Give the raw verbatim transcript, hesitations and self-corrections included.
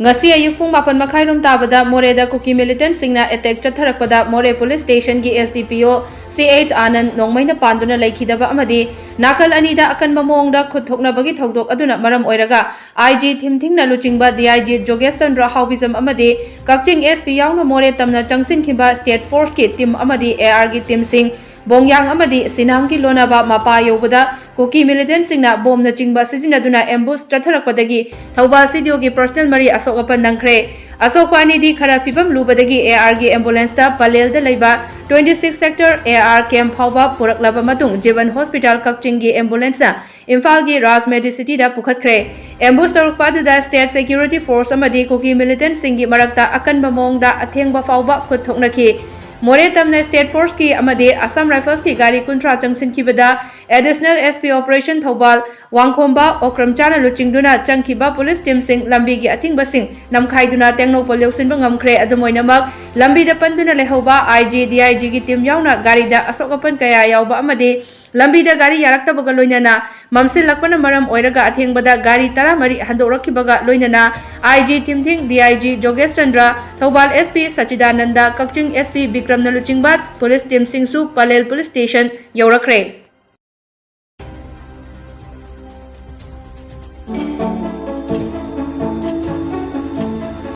ꯉꯁꯤ ꯑꯌꯨꯛ ꯄꯨꯡ ꯃꯥꯄꯟ ꯃꯈꯥꯏꯔꯣꯝ ꯇꯥꯕꯗ ꯃꯣꯔꯦꯗ ꯀꯨꯀꯤ ꯃꯤꯂꯤꯇꯦꯟꯠꯁꯤꯡꯅ ꯑꯦꯇꯦꯛ ꯆꯠꯊꯔꯛꯄꯗ ꯃꯣꯔꯦ ꯄꯨꯂꯤꯁ ꯁ꯭ꯇꯦꯁꯟꯒꯤ ꯑꯦꯁ ꯗꯤ ꯄꯤ ꯑꯣ ꯁꯤ ꯑꯩꯆ ꯑꯥꯅꯟꯗ ꯅꯣꯡꯃꯩꯅ ꯄꯥꯟꯗꯨꯅ ꯂꯩꯈꯤꯗꯕ ꯑꯃꯗꯤ ꯅꯥꯀꯜ ꯑꯅꯤꯗ ꯑꯀꯟꯕ ꯃꯑꯣꯡꯗ ꯈꯨꯠ ꯊꯣꯛꯅꯕꯒꯤ ꯊꯧꯗꯣꯛ ꯑꯗꯨꯅ ꯃꯔꯝ ꯑꯣꯏꯔꯒ ꯑꯥꯏ ꯖꯤ ꯊꯤꯝꯊꯤꯡꯅ ꯂꯨꯆꯤꯡꯕ ꯗꯤ ꯑꯥꯏ ꯖꯤ ꯖꯣꯒꯦꯁ ꯆꯟꯗ꯭ꯔ ꯍꯥꯎꯕꯤꯖꯝ ꯑꯃꯗꯤ ꯀꯛꯆꯤꯡ ꯑꯦꯁ ꯄꯤ ꯌꯥꯎꯅ ꯃꯣꯔꯦ ꯇꯝꯅ ꯆꯪꯁꯤꯟꯈꯤꯕ ꯁ꯭ꯇꯦꯠ ꯐꯣꯔꯁꯀꯤ ꯇꯤꯝ ꯑꯃꯗꯤ ꯑꯦ ꯑꯥꯔꯒꯤ ꯇꯤꯝꯁꯤꯡ ꯕꯣꯡꯌꯥꯡ ꯑꯃꯗꯤ ꯁꯤꯅꯥꯝꯒꯤ ꯂꯣꯟꯅꯕ ꯃꯄꯥ ꯌꯧꯕꯗ ꯀꯨꯀꯤ ꯃꯤꯂꯤꯇꯦꯟꯠꯁꯤꯡꯅ ꯕꯣꯝꯅꯆꯤꯡꯕ ꯁꯤꯖꯤꯟꯅꯗꯨꯅ ꯑꯦꯝꯕꯨꯁ ꯆꯠꯊꯔꯛꯄꯗꯒꯤ ꯊꯧꯕꯥꯜ ꯁꯤ ꯗꯤ ꯑꯣꯒꯤ ꯄꯔꯁꯅꯦꯜ ꯃꯔꯤ ꯑꯁꯣꯛ ꯑꯄꯟ ꯅꯪꯈ꯭ꯔꯦ꯫ ꯑꯁꯣꯛꯄ ꯑꯅꯤꯗꯤ ꯈꯔ ꯐꯤꯕꯝ ꯂꯨꯕꯗꯒꯤ ꯑꯦ ꯑꯥꯔꯒꯤ ꯑꯦꯝꯕꯨꯂꯦꯟꯁꯇ ꯄꯂꯦꯜꯗ ꯂꯩꯕ twenty six sector A R camp ꯐꯥꯎꯕ ꯄꯨꯔꯛꯂꯕ ꯃꯇꯨꯡ ꯖꯤꯕꯟ ꯍꯣꯁꯄꯤꯇꯥꯜ ꯀꯛꯆꯤꯡꯒꯤ ꯑꯦꯝꯕꯨꯂꯦꯟꯁꯅ ꯏꯝꯐꯥꯜꯒꯤ ꯔꯥꯖ ꯃꯦꯗꯤꯁꯤꯇꯤꯗ ꯄꯨꯈꯠꯈ꯭ꯔꯦ꯫ ꯑꯦꯝꯕꯨꯁ ꯇꯧꯔꯛꯄ ꯑꯗꯨꯗ ꯁ꯭ꯇꯦꯠ ꯁꯦꯀ꯭ꯌꯨꯔꯤꯇꯤ ꯐꯣꯔꯁ ꯑꯃꯗꯤ ꯀꯨꯀꯤ ꯃꯤꯂꯤꯇꯦꯟꯠꯁꯤꯡꯒꯤ ꯃꯔꯛꯇ ꯑꯀꯟꯕ ꯃꯑꯣꯡꯗ ꯑꯊꯦꯡꯕ ꯐꯥꯎꯕ ꯈꯨꯠ ꯊꯣꯛꯅꯈꯤ꯫ ꯃꯣꯔꯦ ꯇꯝꯅ ꯁ꯭ꯇꯦꯠ ꯐꯣꯔꯁꯀꯤ ꯑꯃꯗꯤ ꯑꯁꯥꯝ ꯔꯥꯏꯐꯜꯁꯀꯤ ꯒꯥꯔꯤ ꯀꯨꯟꯊ꯭ꯔꯥ ꯆꯪꯁꯤꯟꯈꯤꯕꯗ additional S P operation Thoubal Wangkhomba ꯑꯣꯀ꯭ꯔꯝꯆꯥꯅ ꯂꯨꯆꯤꯡꯗꯨꯅ ꯆꯪꯈꯤꯕ ꯄꯨꯂꯤꯁ ꯇꯤꯝꯁꯤꯡ ꯂꯝꯕꯤꯒꯤ ꯑꯊꯤꯡꯕꯁꯤꯡ ꯅꯝꯈꯥꯏꯗꯨꯅ ꯇꯦꯡꯅꯧꯄꯜ ꯌꯧꯁꯤꯟꯕ ꯉꯝꯈ꯭ꯔꯦ꯫ ꯑꯗꯨꯝ ꯑꯣꯏꯅꯃꯛ, ꯂꯝꯕꯤꯗ ꯄꯟꯗꯨꯅ ꯂꯩꯍꯧꯕ ꯑꯥꯏ ꯖꯤ, ꯗꯤ ꯑꯥꯏ ꯖꯤꯒꯤ ꯇꯤꯝ ꯌꯥꯎꯅ ꯒꯥꯔꯤꯗ ꯑꯁꯣꯛ ꯑꯄꯟ ꯀꯌꯥ ꯌꯥꯎꯕ ꯑꯃꯗꯤ ꯂꯝꯕꯤꯗ ꯒꯥꯔꯤ ꯌꯥꯔꯛꯇꯕꯒ ꯂꯣꯏꯅꯅ ꯃꯝꯁꯤꯜꯂꯛꯄꯅ ꯃꯔꯝ ꯑꯣꯏꯔꯒ ꯑꯊꯦꯡꯕꯗ ꯒꯥꯔꯤ ꯇꯔꯥꯃꯔꯤ ꯍꯟꯗꯣꯛꯂꯛꯈꯤꯕꯒ ꯂꯣꯏꯅꯅ I G Thimthing, D I G ꯖꯣꯒꯦꯁ Chandra, Thoubal S P Sachidananda, Kakching S P ꯕꯤꯀ꯭ꯔꯝꯅ ꯂꯨꯆꯤꯡꯕ ꯄꯨꯂꯤꯁ ꯇꯤꯝꯁꯤꯡꯁꯨ ꯄꯂꯦꯜ ꯄꯨꯂꯤꯁ ꯁ꯭ꯇꯦꯁꯟ ꯌꯧꯔꯛꯈ꯭ꯔꯦ꯫